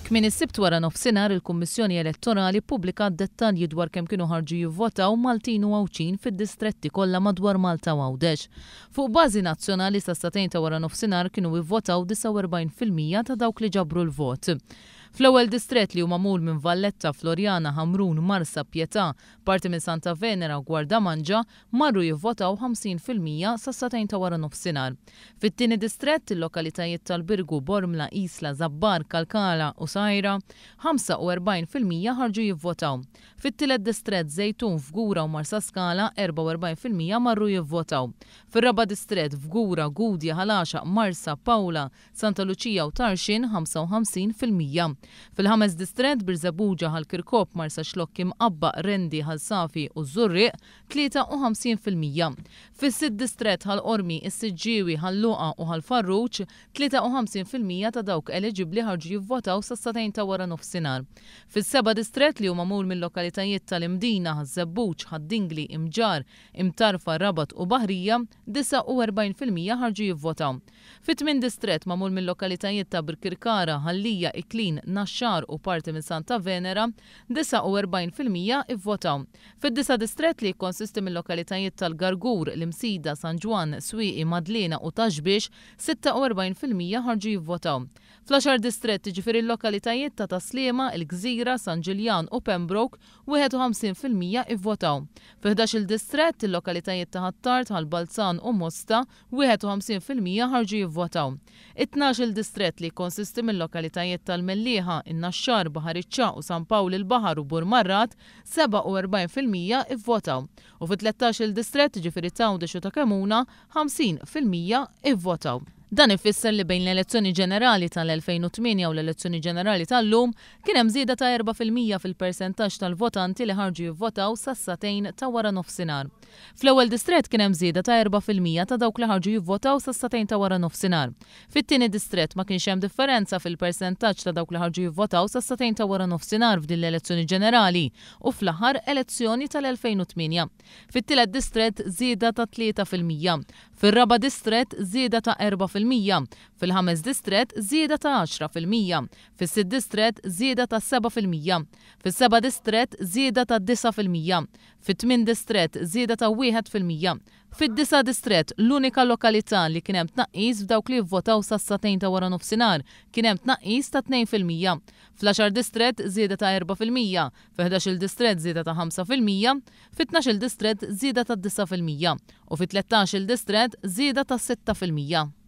Kmieni s-Sibt wara nofsinhar il-Kummissjoni Elettorali ppubblikat dettalji dwar kemm kienu ħarġu jivvotaw Maltin u Għawdxin fid-distretti kollha madwar Malta u Għawdex. Fuq bażi nazzjonali sas-sagħtejn ta' wara nofsinhar kienu ivvotaw 49% ta' dawk li ġabru l-vot. Fl-ewwel distrett li hu magħmul minn Valletta, Floriana, Ħamrun, Marsa, Pietà, parti minn Santa Venera u Gwardamanġa, marru jivvotaw 50% sas-sagħtejn ta' wara nofsinhar. Fit-tieni distrett, il-lokalitajiet tal-Birgu, Bormla, Isla, Żabbar, Kalkara u Sajra, 45% ħarġu jivvotaw. Fit-tielet distrett, Żejtun, Fgura u Marsaskala, 44% marru jivvotaw. Fir-raba' distrett, Fgura, Gudja, Ħal Għaxaq, Marsa, Paola, Santa Luċija u Tarxien, 55%. Fil-ħames distrett, Birżebbuġa, Ħal Kirkop, Marsaxlokk, Imqabba, Qrendi, Ħal Safi u ż-Żurrieq, 53%. Fis-sitt distrett, Ħal Qormi, is-Siġġiewi, Ħal Luqa u Ħal Farruġ, 53% ta' dawk eliġibbli ħarġu jivvotaw sas-sagħtejn ta' wara nofsinhar. Fis-seba' distrett li hu magħmul mil-lokalitajiet tal-Imdina, Ħaż-Żebbuġ, Ħad-Dingli, Imġarr, Imtarfa, Rabat u Baħrija, 49% ħarġu jivvotaw. Fit-tmien distrett magħmul mil-lokalitajiet ta' Birkirkara, Ħal Lija, Iklin, Naxxar u parti minn Santa Venera, 49% ivvotaw. Fid-disa' distrett li jikkonsisti mil-lokalitajiet tal-Gargur, l-Imsida, San Ġwann, Swieqi, Madliena u Ta' Xbiex, 46% ħarġu jivvotaw. Fl-għaxar distrett, jiġifieri l-lokalitajiet ta' Tas-Sliema, il-Gżira, San Ġiljan u Pembroke, 51% ivvotaw. Fi ħdax-il distrett, il-lokalitajiet ta' Ħ'Attard, Ħal Balzan u Mosta, 51% ħarġu jivvotaw. It-tnax-il distrett li jikkonsisti mil-lokalitajiet tal-Mellieħa, in-Naxxar, Baħar iċ-Ċagħaq u San Pawl il-Baħar u Burmarrad, 47% ivvotaw. U fi tlettax-il distrett, jiġifieri t'Għawdex u ta' Kemuna, 50% ivvotaw. Dan ifisser li bejn l-elezzjoni ġenerali tal-2008 u l-elezzjoni ġenerali tal-lum, kien hemm żieda ta' 4% fil-persentaġġ tal-votanti li ħarġu jivvotaw sas-sagħtejn ta' wara nofsinhar. Fl-ewwel distrett kien hemm żieda ta' 4% ta' dawk li ħarġu jivvotaw sas-sagħtejn ta' wara nofsinhar. Fit-tieni distrett ma kienx hemm differenza fil-persentaġġ ta' dawk li ħarġu jivvotaw sas-sagħtejn ta' wara nofsinhar f'din l-elezzjoni ġenerali u fl-aħħar elezzjoni tal-2008. Fit-tielet distrett żieda ta' 3%. Fir-raba' distrett żieda ta' 4%. Fil-ħames distrett żieda ta' 10%. Fis-sitt distrett żieda ta' 7%. Fis-seba' distrett żieda ta' 9%. Fit-tmien distrett żieda ta' 1%. Fid-disa' distrett, l-unika lokalità li kien hemm tnaqqis f'dawk li vvotaw sas-sagħtejn ta' waranofsinhar, kien hemm tnaqqis ta' 2%. Fl-għaxar distrett żieda ta' 4%. Fi ħdax-il distrett żieda ta' 5%, fi tnax-il distrett żieda ta' 9% u fi 13-il distrett żieda ta' 6%.